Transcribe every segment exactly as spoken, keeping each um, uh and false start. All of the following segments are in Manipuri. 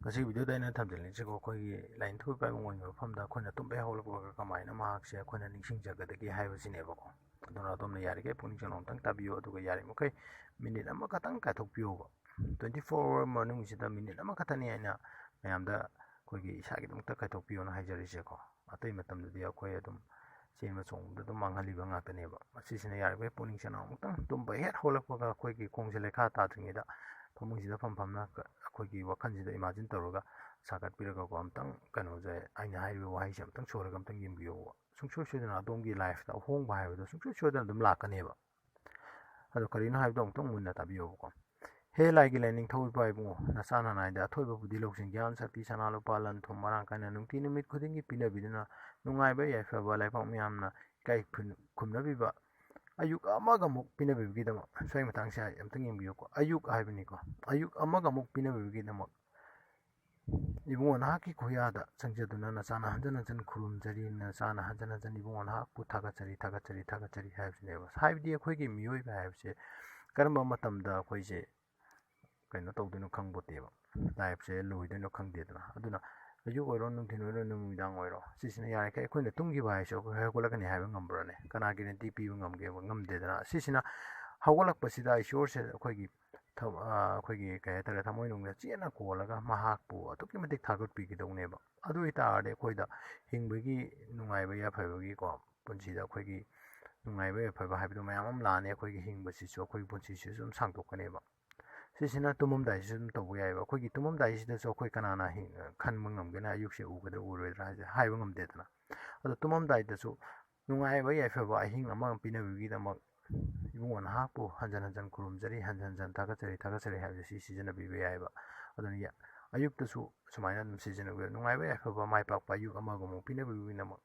ꯉꯁꯤꯒꯤ ꯚꯤꯗꯤꯑꯣꯗ ꯑꯩꯅ ꯊꯝꯖꯅꯤꯡꯉꯤꯁꯤꯀꯣ, ꯑꯩꯈꯣꯏꯒꯤ ꯂꯥꯏꯅꯤꯡꯊꯧ ꯏꯄꯥ ꯏꯕꯨꯡꯉꯣꯒꯤ ꯃꯐꯝꯗ ꯑꯩꯈꯣꯏꯅ ꯇꯨꯝꯕ ꯍꯦꯛ ꯍꯧꯒꯠꯂꯛꯄꯒ ꯀꯃꯥꯏꯅ ꯃꯍꯥꯛꯁꯦ ꯑꯩꯈꯣꯏꯅ ꯅꯤꯡꯁꯤꯡꯖꯒꯗꯒꯦ ꯍꯥꯏꯕꯁꯤꯅꯦꯕꯀꯣ꯫ ꯑꯗꯨꯅ ꯑꯗꯣꯝꯅ ꯌꯥꯔꯤꯈꯩ ꯄꯨꯛꯅꯤꯡ ꯆꯪꯅ ꯑꯃꯨꯛꯇꯪ ꯇꯥꯕꯤꯌꯨ, ꯑꯗꯨꯒ ꯌꯥꯔꯤꯃꯈꯩ ꯃꯤꯅꯤꯠ ꯑꯃꯈꯛꯇꯪ ꯀꯥꯏꯊꯣꯛꯄꯤꯌꯣꯕ꯫ Twenty four hour ꯃꯅꯨꯡꯁꯤꯗ ꯃꯤꯅꯤꯠ ꯑꯃꯈꯛꯇꯅꯤ ꯑꯩꯅ ꯃꯌꯥꯝꯗ ꯑꯩꯈꯣꯏꯒꯤ ꯏꯁꯥꯒꯤꯗꯃꯛꯇ ꯀꯥꯏꯊꯣꯛꯄꯤꯌꯣꯅ ꯍꯥꯏꯖꯔꯤꯁꯦꯀꯣ꯫ ꯑꯇꯩ ꯃꯇꯝꯗꯗꯤ ꯑꯩꯈꯣꯏ ꯑꯗꯨꯝ ꯆꯦꯟꯕ ꯆꯣꯡꯕꯗ ꯑꯗꯨꯝ ꯃꯥꯡꯍꯜꯂꯤꯕ ꯉꯥꯛꯇꯅꯦꯕ꯫ ꯃꯁꯤꯁꯤꯅ ꯌꯥꯔꯤꯈꯩ ꯄꯨꯛꯅꯤꯡ ꯆꯪꯅ ꯑꯃꯨꯛꯇꯪ ꯇꯨꯝꯕ ꯍꯦꯛ ꯍꯧꯒꯠꯂꯛꯄꯒ ꯑꯩꯈꯣꯏꯒꯤ ꯈꯣꯡꯁꯦ ꯂꯩꯈꯥ ꯇꯥꯗ꯭ꯔꯤꯉꯩꯗ ꯐꯃꯨꯡꯁꯤꯗ ꯐꯝ ꯐꯝꯅ ꯀ-, ꯑꯩꯈꯣꯏꯒꯤ ꯋꯥꯈꯜꯁꯤꯗ ꯏꯃꯥꯖꯤꯟ ꯇꯧꯔꯒ ꯁꯥꯒꯠꯄꯤꯔꯒꯀꯣ, ꯑꯃꯨꯛꯇꯪ ꯀꯩꯅꯣꯁꯦ, ꯑꯩꯅ ꯍꯥꯏꯔꯤꯕ ꯋꯥꯍꯩꯁꯦ ꯑꯃꯨꯛꯇꯪ ꯁꯣꯏꯔꯒ ꯑꯃꯨꯛꯇꯪ ꯌꯦꯡꯕꯤꯌꯣꯕ꯫ ꯁꯨꯡꯁꯣꯏ ꯁꯣꯏꯗꯅ ꯑꯗꯣꯝꯒꯤ ꯂꯥꯏꯐꯇ ꯑꯍꯣꯡꯕ ꯍꯥꯏꯕꯗꯣ ꯁꯨꯡꯁꯣꯏ ꯁꯣꯏꯗꯅ ꯑꯗꯨꯝ ꯂꯥꯛꯀꯅꯦꯕ꯫ ꯑꯗꯣ ꯀꯔꯤꯅꯣ ꯍꯥꯏꯕꯗꯣ ꯑꯃꯨꯛꯇꯪ ꯃꯨꯟꯅ ꯇꯥꯕꯤꯌꯣꯕꯀꯣ꯫ ꯍꯦ ꯂꯥꯏꯒꯤ ꯂꯥꯏꯅꯤꯡꯊꯧ ꯏꯄꯥ ꯏꯕꯨꯡꯉꯣ, ꯅꯆꯥ ꯅꯅꯥꯏꯗ ꯑꯊꯣꯏꯕ ꯄꯨꯗꯤ ꯂꯧꯁꯤꯡ, ꯒ꯭ꯌꯥꯟ, ꯁꯛꯇꯤ, ꯁꯅꯥ ꯂꯨꯄꯥ, ꯂꯟ ꯊꯨꯝ ꯃꯔꯥꯡ ꯀꯥꯏꯅ ꯅꯨꯡꯇꯤ ꯅꯨꯃꯤꯠ ꯈꯨꯗꯤꯡꯒꯤ ꯄꯤꯅꯕꯤꯗꯨꯅ, ꯅꯨꯡꯉꯥꯏꯕ ꯌꯥꯏꯐꯕ ꯂꯩꯕꯥꯛ ꯃꯤꯌꯥꯝꯅ ꯏꯀꯥꯏ ꯈꯨꯝ-, ꯈꯨꯝꯅꯕꯤꯕ ꯑꯌꯨꯛ ꯑꯃꯒ ꯑꯃꯨꯛ ꯄꯤꯅꯕꯤꯕꯒꯤꯗꯃꯛ, ꯁ꯭ꯋꯥꯏ ꯃꯇꯥꯡꯁꯦ ꯑꯝꯇꯪ ꯌꯦꯡꯕꯤꯌꯨꯀꯣ꯫ ꯑꯌꯨꯛ ꯍꯥꯏꯕꯅꯤꯀꯣ, ꯑꯌꯨꯛ ꯑꯃꯒ ꯑꯃꯨꯛ ꯄꯤꯅꯕꯤꯕꯒꯤꯗꯃꯛ ꯏꯕꯨꯡꯉꯣ ꯅꯍꯥꯛꯀꯤ ꯈꯨꯌꯥꯗ ꯆꯪꯖꯗꯨꯅ ꯅꯆꯥꯅ ꯍꯟꯖꯟ ꯍꯟꯖꯟ ꯈꯨꯔꯨꯝꯖꯔꯤ, ꯅꯆꯥꯅ ꯍꯟꯖꯟ ꯍꯟꯖꯟ ꯏꯕꯨꯡꯉꯣ ꯅꯍꯥꯛꯄꯨ ꯊꯥꯒꯠꯆꯔꯤ, ꯊꯥꯒꯠꯆꯔꯤ, ꯊꯥꯒꯠꯆꯔꯤ ꯍꯥꯏꯕꯁꯤꯅꯦꯕ꯫ ꯍꯥꯏꯕꯗꯤ ꯑꯩꯈꯣꯏꯒꯤ ꯃꯤꯑꯣꯏꯕ ꯍꯥꯏꯕꯁꯦ ꯀꯔꯝꯕ ꯃꯇꯝꯗ ꯑꯩꯈꯣꯏꯁꯦ ꯀꯩꯅꯣ ꯇꯧꯗꯣꯏꯅꯣ ꯈꯪꯄꯣꯠꯇꯦꯕ, ꯂꯥꯏꯐꯁꯦ ꯂꯣꯏꯗꯣꯏꯅꯣ ꯈꯪꯗꯦꯗꯅ꯫ ꯑꯗꯨꯅ ꯑꯌꯨꯛ ꯑꯣꯏꯔꯣ, ꯅꯨꯡꯊꯤꯜ ꯑꯣꯏꯔꯣ, ꯅꯨꯃꯤꯗꯥꯡ ꯑꯣꯏꯔꯣ, ꯁꯤꯁꯤꯅ ꯌꯥꯔꯤꯈꯩ ꯑꯩꯈꯣꯏꯅ ꯇꯨꯝꯈꯤꯕ ꯍꯥꯏꯁꯦ ꯑꯩꯈꯣꯏ ꯍꯧꯒꯠꯂꯛꯀꯅꯤ ꯍꯥꯏꯕ ꯉꯝꯕ꯭ꯔꯅꯦ? ꯀꯅꯥ ꯒꯦꯔꯦꯟꯇꯤ ꯄꯤꯕ ꯉꯝꯒꯦꯕ? ꯉꯝꯗꯦꯗꯅ꯫ ꯁꯤꯁꯤꯅ ꯍꯧꯒꯠꯂꯛꯄꯁꯤꯗ ꯏꯁꯣꯔꯁꯦ ꯑꯩꯈꯣꯏꯒꯤ ꯊ-, ꯑ, ꯑꯩꯈꯣꯏꯒꯤ ꯀꯩ ꯍꯥꯏꯇꯥꯔꯦ, ꯊꯃꯣꯏꯅꯨꯡꯗ ꯆꯦꯠꯅ ꯀꯣꯜꯂꯒ ꯃꯍꯥꯛꯄꯨ ꯑꯗꯨꯛꯀꯤ ꯃꯇꯤꯛ ꯊꯥꯒꯠꯄꯤꯒꯗꯧꯅꯦꯕ꯫ ꯑꯗꯨ ꯑꯣꯏꯇꯥꯔꯗꯤ ꯑꯩꯈꯣꯏꯗ ꯍꯤꯡꯕꯒꯤ ꯅꯨꯡꯉꯥꯏꯕ ꯌꯥꯏꯐꯕꯒꯤꯀꯣ, ꯄꯨꯟꯁꯤꯗ ꯑꯩꯈꯣꯏꯒꯤ ꯅꯨꯡꯉꯥꯏꯕ ꯌꯥꯏꯐꯕ ꯍꯥꯏꯕꯗꯣ ꯃꯌꯥꯝ ꯑꯃ ꯂꯥꯛꯑꯅꯤ꯫ ꯑꯩꯈꯣꯏꯒꯤ ꯍꯤꯡꯕꯁꯤꯁꯨ, ꯑꯩꯈꯣꯏꯒꯤ ꯄꯨꯟꯁꯤꯁꯤꯁꯨ ꯑꯗꯨꯝ ꯁꯥꯡꯗꯣꯛꯀꯅꯦꯕ꯫ ꯁꯤꯁꯤꯅ ꯇꯨꯝꯃꯝꯗꯥꯏꯁꯤꯁꯨ ꯑꯗꯨꯝ ꯇꯧꯕ ꯌꯥꯏꯑꯕ꯫ ꯑꯩꯈꯣꯏꯒꯤ ꯇꯨꯝꯃꯝꯗꯥꯏꯁꯤꯗꯁꯨ ꯑꯩꯈꯣꯏ ꯀꯅꯥꯅ ꯍꯤꯡ-, ꯈꯟꯕ ꯉꯝꯒꯅꯤ ꯑꯌꯨꯛꯁꯦ ꯎꯒꯗ꯭ꯔꯥ ꯎꯔꯣꯏꯗ꯭ꯔꯥ ꯍꯥꯏꯁꯦ ꯍꯥꯏꯕ ꯉꯝꯗꯦꯗꯅ꯫ ꯑꯗꯣ ꯇꯨꯝꯃꯝꯗꯥꯏꯗꯁꯨ ꯅꯨꯡꯉꯥꯏꯕ ꯌꯥꯏꯐꯕ ꯑꯍꯤꯡ ꯑꯃ ꯄꯤꯅꯕꯤꯕꯒꯤꯗꯃꯛ ꯏꯕꯨꯡꯉꯣ ꯅꯍꯥꯛꯄꯨ ꯍꯟꯖꯟ ꯍꯟꯖꯟ ꯈꯨꯔꯨꯝꯖꯔꯤ, ꯍꯟꯖꯟ ꯍꯟꯖꯟ ꯊꯥꯒꯠꯆꯔꯤ, ꯊꯥꯒꯠꯆꯔꯤ ꯍꯥꯏꯕꯁꯦ ꯁꯤ ꯁꯤꯖꯤꯟꯅꯕꯤꯕ ꯌꯥꯏꯑꯕ꯫ ꯑꯗꯨꯅ ꯌꯥ-, ꯑꯌꯨꯛꯇꯁꯨ ꯁꯨꯃꯥꯏꯅ ꯑꯗꯨꯝ ꯁꯤꯖꯤꯟꯅꯕꯤꯌꯨ꯫ ꯅꯨꯡꯉꯥꯏꯕ ꯌꯥꯏꯐꯕ ꯃꯥꯏ ꯄꯥꯛꯄ ꯑꯌꯨꯛ ꯑꯃꯒꯃꯨꯛ ꯄꯤꯅꯕꯤꯕꯒꯤꯗꯃꯛ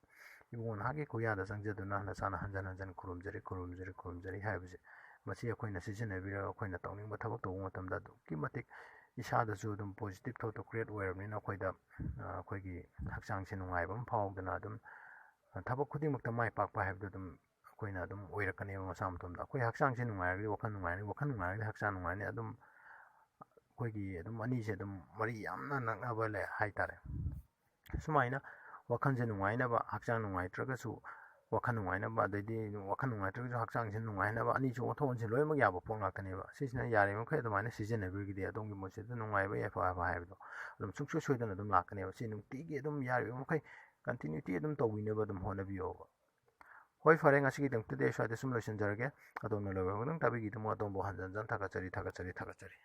ꯏꯕꯨꯡꯉꯣ ꯅꯍꯥꯛꯀꯤ ꯈꯨꯌꯥꯗ ꯆꯪꯖꯗꯨꯅ ꯅꯆꯥꯅ ꯍꯟꯖꯟ ꯍꯟꯖꯟ ꯈꯨꯔꯨꯝꯖꯔꯤ, ꯈꯨꯔꯨꯝꯖꯔꯤ, ꯈꯨꯔꯨꯝꯖꯔꯤ ꯍꯥꯏꯕꯁꯦ, ꯃꯁꯤ ꯑꯩꯈꯣꯏꯅ ꯁꯤꯖꯤꯟꯅꯕꯤꯔꯒ ꯑꯩꯈꯣꯏꯅ ꯇꯧꯅꯤꯡꯕ ꯊꯕꯛ ꯇꯧꯕ ꯃꯇꯝꯗ ꯑꯗꯨꯛꯀꯤ ꯃꯇꯤꯛ ꯏꯁꯥꯗꯁꯨ ꯑꯗꯨꯝ positive thought create ꯑꯣꯏꯔꯕꯅꯤꯅ ꯑꯩꯈꯣꯏꯗ, ꯑ, ꯑꯩꯈꯣꯏꯒꯤ ꯍꯛꯆꯥꯡꯁꯦ ꯅꯨꯡꯉꯥꯏꯕ ꯑꯃ ꯐꯥꯎꯗꯅ ꯑꯗꯨꯝ, ꯑ, ꯊꯕꯛ ꯈꯨꯗꯤꯡꯃꯛꯇ ꯃꯥꯏ ꯄꯥꯛꯄ ꯍꯥꯏꯕꯗꯨ ꯑꯗꯨꯝ ꯑꯩꯈꯣꯏꯅ ꯑꯗꯨꯝ ꯑꯣꯏꯔꯛꯀꯅꯦꯕ ꯃꯁꯥ ꯃꯇꯣꯝꯗ꯫ ꯑꯩꯈꯣꯏ ꯍꯛꯆꯥꯡꯁꯦ ꯅꯨꯡꯉꯥꯏꯔꯒꯗꯤ ꯋꯥꯈꯜ ꯅꯨꯡꯉꯥꯏꯔꯅꯤ, ꯋꯥꯈꯜ ꯅꯨꯡꯉꯥꯏꯔꯒꯗꯤ ꯍꯛꯆꯥꯡ ꯅꯨꯡꯉꯥꯏꯔꯅꯤ꯫ ꯑꯗꯨꯝ ꯑꯩꯈꯣꯏꯒꯤ ꯑꯗꯨꯝ ꯑꯅꯤꯁꯦ ꯑꯗꯨꯝ ꯃꯔꯤ ꯌꯥꯝꯅ ꯅꯛꯅꯕ ꯂꯩ ꯍꯥꯏꯇꯥꯔꯦ꯫ ꯁꯨꯃꯥꯏꯅ ꯋꯥꯈꯜꯁꯦ ꯅꯨꯡꯉꯥꯏꯅꯕ, ꯍꯛꯆꯥꯡ ꯅꯨꯡꯉꯥꯏꯇ꯭ꯔꯒꯁꯨ ꯋꯥꯈꯜ ꯅꯨꯡꯉꯥꯏꯅꯕ, ꯑꯗꯩꯗꯤ ꯋꯥꯈꯜ ꯅꯨꯡꯉꯥꯏꯇ꯭ꯔꯒꯁꯨ ꯍꯛꯆꯥꯡꯁꯦ ꯅꯨꯡꯉꯥꯏꯅꯕ, ꯑꯅꯤꯁꯦ ꯑꯣꯟꯊꯣꯛ ꯑꯣꯟꯁꯤꯟ ꯂꯣꯏꯅꯃꯛ ꯌꯥꯕ ꯄꯣꯠ ꯉꯥꯛꯇꯅꯦꯕ꯫ ꯁꯤꯁꯤꯅ ꯌꯥꯔꯤꯕ ꯃꯈꯩ ꯑꯗꯨꯃꯥꯏꯅ ꯁꯤꯖꯤꯟꯅꯕꯤꯔꯒꯗꯤ ꯑꯗꯣꯝꯒꯤ ꯃꯨꯠꯁꯤꯗ ꯅꯨꯡꯉꯥꯏꯕ, ꯌꯥꯏꯐ ꯌꯥꯏꯐꯕ ꯍꯥꯏꯕꯗꯣ ꯑꯗꯨꯝ ꯁꯨꯡꯁꯣꯏ ꯁꯣꯏꯗꯅ ꯑꯗꯨꯝ ꯂꯥꯛꯀꯅꯦꯕ꯫ ꯁꯤ ꯅꯨꯡꯇꯤꯒꯤ ꯑꯗꯨꯝ ꯌꯥꯔꯤꯕ ꯃꯈꯩ continuity ꯑꯗꯨꯝ ꯇꯧꯕꯤꯅꯕ ꯑꯗꯨꯝ ꯍꯣꯠꯅꯕꯤꯌꯣꯕ꯫ ꯍꯣꯏ, ꯐꯔꯦ, ꯉꯁꯤꯒꯤꯗꯃꯛꯇꯗꯤ ꯑꯩ ꯁ꯭ꯋꯥꯏꯗ ꯁꯨꯝ ꯂꯣꯏꯁꯤꯟꯖꯔꯒꯦ꯫ ꯑꯗꯣꯝꯅ ꯂꯣꯏꯕ ꯈꯨꯗꯤꯡ ꯇꯥꯕꯤꯈꯤꯗꯃꯛ ꯑꯗꯣꯝꯕꯨ ꯍꯟꯖꯟ ꯍꯟꯖꯟ ꯊꯥꯒꯠꯆꯔꯤ, ꯊꯥꯒꯠꯆꯔꯤ, ꯊꯥꯒꯠꯆꯔꯤ꯫